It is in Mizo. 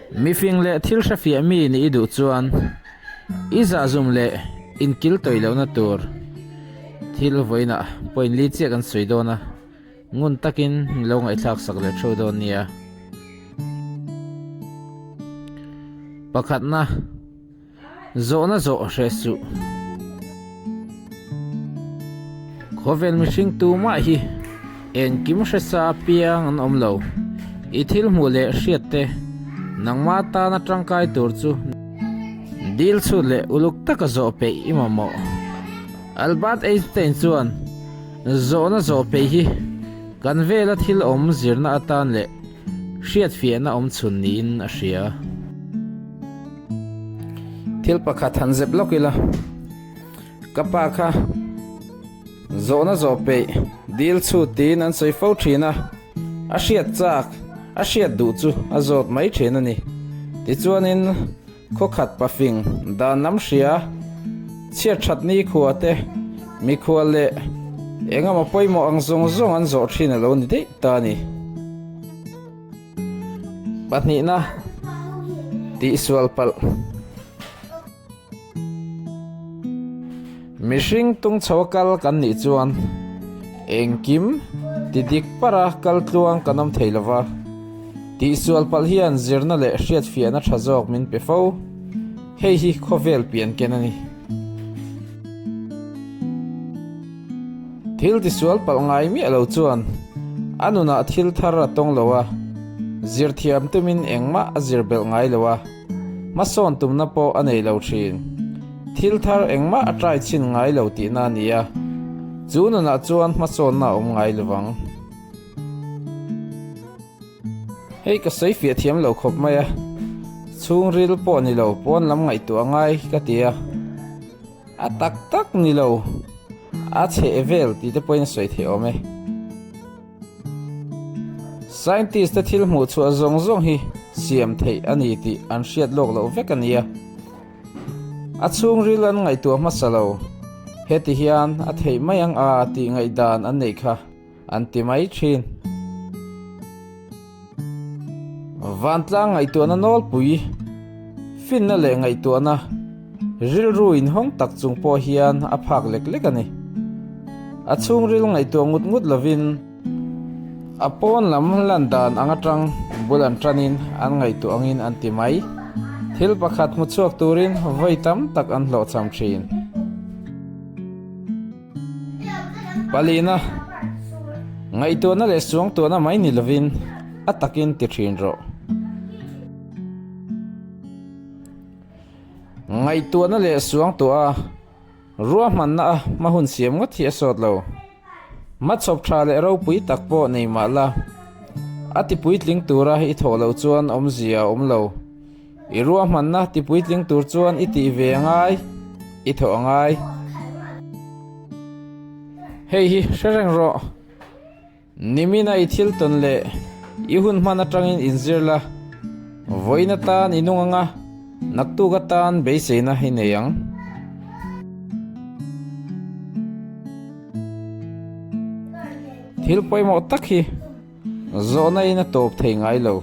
Mifing leh thil hrefiah mi nih i duh chuan i zahzum leh inkil tawih lohna tur thil vawiinah point li chiah kan sawi dawn a, ngun takin mi lo ngaihthlak sak leh theuh dawn nia. Pakhatna. Zawhna zawh hreh suh. Khawvel mihring tumah hi engkim hresa apiang an awm lo. I thil hmuh leh hriat te nangmah tana tangkai tur chu dil chhut leh uluk taka zawh peih i mamawh. Albert Einstein chuan zawhna zawh peih hi kan vela thil awm zirna atan leh Hriatfiahna awm chhun niin a hria. Thil pakhat han zep lawk ila, ka pa kha zawhna zawh peih dil chhut tiin an sawi fo thin a, a hriat chak, a hriat duh chu a zawt mai thin a ni. Tichuanin khawkhat pafing dan lam hria, chhiat that ni khua te, mikhual leh engemaw pawimawh ang zawng zawng an zawh thin a lo ni daih ta a ni. Pahnihna tihsual palh. Mihring tung chho a kal kan nih chuan engkim ti dik para kal tluang kan awm thei lova, tihsual palh hian zirna leh hriatfiahna tha zawk min pe fo. Hei hi khawvel pian ken a ni. Thil tisual palh ngai miah lo chuan a nunah thil thar a tawng lo a, zir thiam tumin engmah a zir belh ngai lo a, hmasawn tumna pawh a nei lo thin. Thil thar engmah a try chhin ngai lo tihna a ni a, chu nunah chuan hmasawnna a awm ngai lo vang. Hei ka sawi fiah thiam lo khawp mai a, chhungril pawh ni lo pawn lam ngaihtuah ngai ka ti a. A tak tak ni lo, a chheh vel tih te pawhin a sawi theih awm e. Scientist te thil hmuh chhuah zawng zawng hi siam theih a ni tih an hriat lawk loh vek a nia. A chhungril an ngaihtuah hmasa lo, heti hian a theih mai ang a tih ngaihdan an neih kha. An ti mai thin. Vantlang ngaihtuahna nawlpui, finna leh ngaihtuahna rilru inhawng tak chung pawh hian a phak lek lek a ni. A chhungril ngaihtuah ngut ngut lovin a pawn lam lan dan ang atang bul an tanin an ngaihtuah angin an ti mai. Thil pakhat hmu chhuak turin vawi tam tak an hlawhchham thin. Palina, Ngaihtuahna leh suangtuahna mai ni lovin a takin ti thin rawh. Ngaihtuahna leh suangtuah a ruahmanna a hma hun siam ngawt hi a sawt lo. Hmachhawp tha leh ropui tak pawh nei mah la, a ti puitling tura i thawh loh chuan awmzia a awm lo. I ruahmanna ti puitling tur chuan i tih ve a ngai, i thawh a ngai. Hei hi hre reng rawh. Nimina i thil tawn leh i hun hman atangin inzir la, vawiin atan i nung anga naktuk atan beiseina i nei ang. Thil pawimawh tak hi. Zawhna in a tawp thei ngai lo.